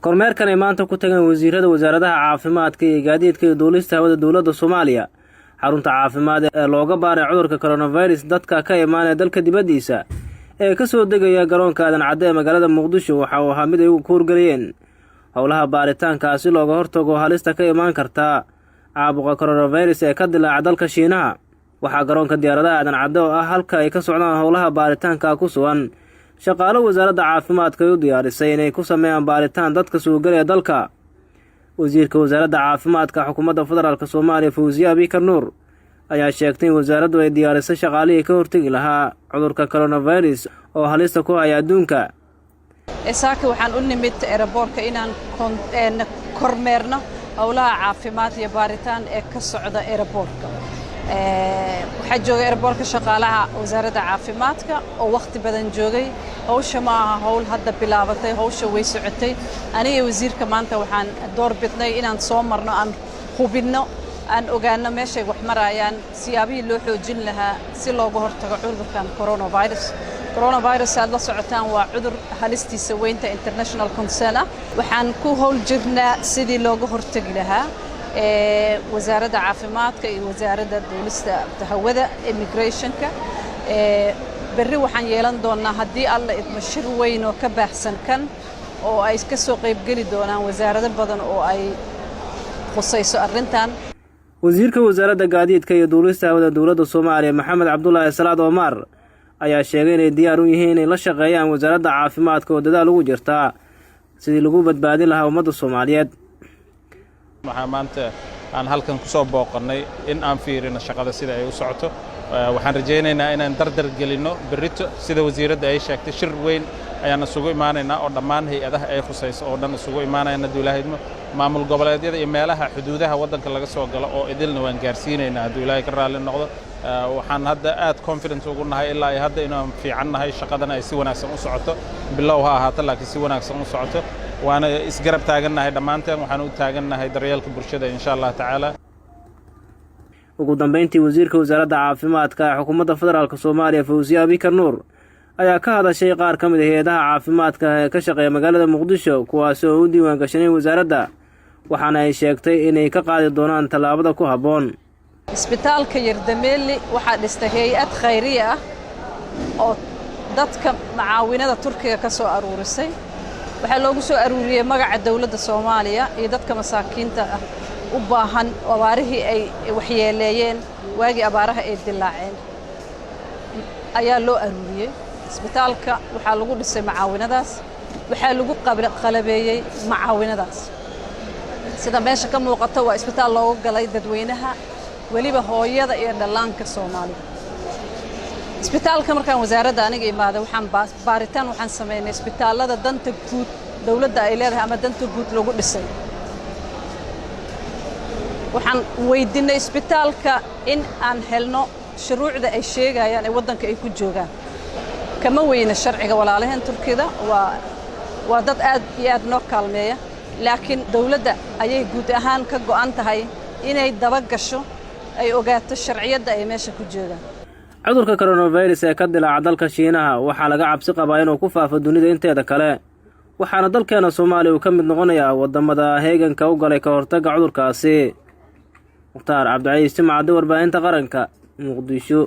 Kormeerkan ay maanta ku tageen wasiirada wasaaradaha caafimaadka iyo gaadiidka iyo duulista hawada dowladda Soomaaliya xarunta caafimaad ee looga baaray cudurka coronavirus dadka ka imaanaya dalka dibaddiisa ee ka soo degaya garoonka Aadan Cadde ee magaalada Muqdisho, waxa uu ahaa mid ay ugu kuurgeliyeen howlaha baaritaankaasi looga hortago halista ka imaan karta caabuqa coronavirus ee ka dilaaca dalka Shiinaha. Waxaa garoonka diyaaradaha Aadan Cadde, oo ah halka ay ka socdaan howlaha baaritaanka, ku sugan shaqaalo wasaaradda caafimaadka ay u diyaarisay inay ku sameeyaan baaritaan dadka soo gelaya dalka. Wasiirka wasaaradda caafimaadka xukuumadda federaalka Soomaaliya, Fawziye Abikar Nuur, ayaa sheegtay in wasaaraddu ay diyaarisay shaqaalihii ka hortegi lahaa cudurka coronavirus oo halista ku haya adduunka. Saaka waxaan u nimid airportka inaan kormeerno howlaha caafimaad iyo baaritaan ee ka socda airportka. Waxaa jooga airportka shaqaalaha wasaaradda caafimaadka oo wakhti badan joogay. Hawsha ma aha howl hadda bilaabatay, hawsha way socotay. Aniga wasiirka maanta waxaan door bidnay inaan soo marno, aan hubinno, aan ogaanno meeshay wax marayaan, siyaabihii loo xoojin lahaa si looga hortago cudurkan coronavirus. Coronavirus, aad la socotaan, waa cudur halistiisa weynta, international concern ah. Waxaan ku howl jirnaa sidii looga hortagi lahaa. Wasaaradda caafimaadka iyo wasaaradda duulista hawada, immigrationka, berri waxaan yeelan doonnaa, haddii Alla idmo, shir weyn oo ka baahsan kan oo ay ka soo qaybgeli doonaan wasaarado badan oo ay khusayso arrintan. Wasiirka wasaaradda gaadiidka iyo duulista hawada dowladda Soomaaliya, Maxamed Cabdulaahi Salaad Omar, ayaa sheegay inay diyaar u yihiin inay la shaqeeyaan wasaaradda caafimaadka oo dadaal ugu jirtaa sidii lagu badbaadin lahaa ummadda Soomaaliyeed. Waxaa maanta aan halkan ku soo booqannay in aan fiirino shaqada sida ay u socoto. Waxaan rajaynaynaa inaan dardar gelinno. Berrito, sida wasiiradda ay sheegtay, shir weyn ayaan isugu imaanaynaa oo dhammaan hay-adaha ay khusayso oo dhan isugu imaanayaan, hadduu Ilaahay idmo. Maamul goboleedyada iyo meelaha xuduudaha waddanka laga soo galo oo idilna waan gaarsiinaynaa, hadduu Ilaahay ka raalli noqdo. Waxaan hadda aad confidence ugu nahay ilaa iyo hadda inaan fiican nahay, shaqadana ay si wanaagsan u socoto. Bilow ha ahaato, laakiin si wanaagsan u socoto, waana isgarab taagannahay dhammaanteen. Waxaan u taagannahay daryeelka bulshada, insha Allah tacaala. Ugu dambeyntii, wasiirka wasaaradda caafimaadka ee xukuumadda federaalka Soomaaliya, Fawsiye Abikar Nuur, ayaa ka hadashay qaar ka mid ah hay-adaha caafimaadka ee ka shaqeeya magaalada Muqdisho, kuwaasi oo u diiwaan gashanay wasaaradda, waxaana ay sheegtay inay ka qaadi doonaan tallaabada ku habboon. Isbitaalka Yardameeli waxaa dhistay hay-ad khayriya ah oo dadka macaawinada Turkiga ka soo aruurisay. Waxaa loogu soo aruuriyey magaca dowladda Soomaaliya iyo dadka masaakiinta ah u baahan abaarihii ay waxyeeleeyeen. Waagii abaaraha ay dilaaceen ayaa loo aruuriyey. Isbitaalka waxaa lagu dhisay macaawinadaas, waxaa lagu qalabeeyey macaawinadaas. Sida meesha ka muuqato, waa isbitaal loogu galay dadweynaha, weliba hooyada iyo dhallaanka Soomaalida. Isbitaalka markaan wasaaradda aniga imaaday, waxaan baaritaan waxaan samaynay isbitaallada danta guud dowladda ay leedahay ama danta guud lagu dhisay. Waxaan weydinnay isbitaalka in aan helno shuruucda ay sheegayaan ee waddanka ay ku joogaan. Kama weyna sharciga walaalaheen Turkida, waa dad aad iyo aad noo kaalmeeya, laakiin dowladda ayay guud ahaan ka go'an tahay inay daba gasho, ay ogaato sharciyadda ay meesha ku joogaan. Cudurka coronavirus ee ka dilaaca dalka Shiinaha waxaa laga cabsi qabaa inuu ku faafo dunida inteeda kale, waxaana dalkeena Soomaaliya uu ka mid noqonayaa waddamada heeganka u galay ka hortagga cudurkaasi. Mukhtaar Cabdicaiis Timacadde, warbaahinta qaranka, Muqdisho.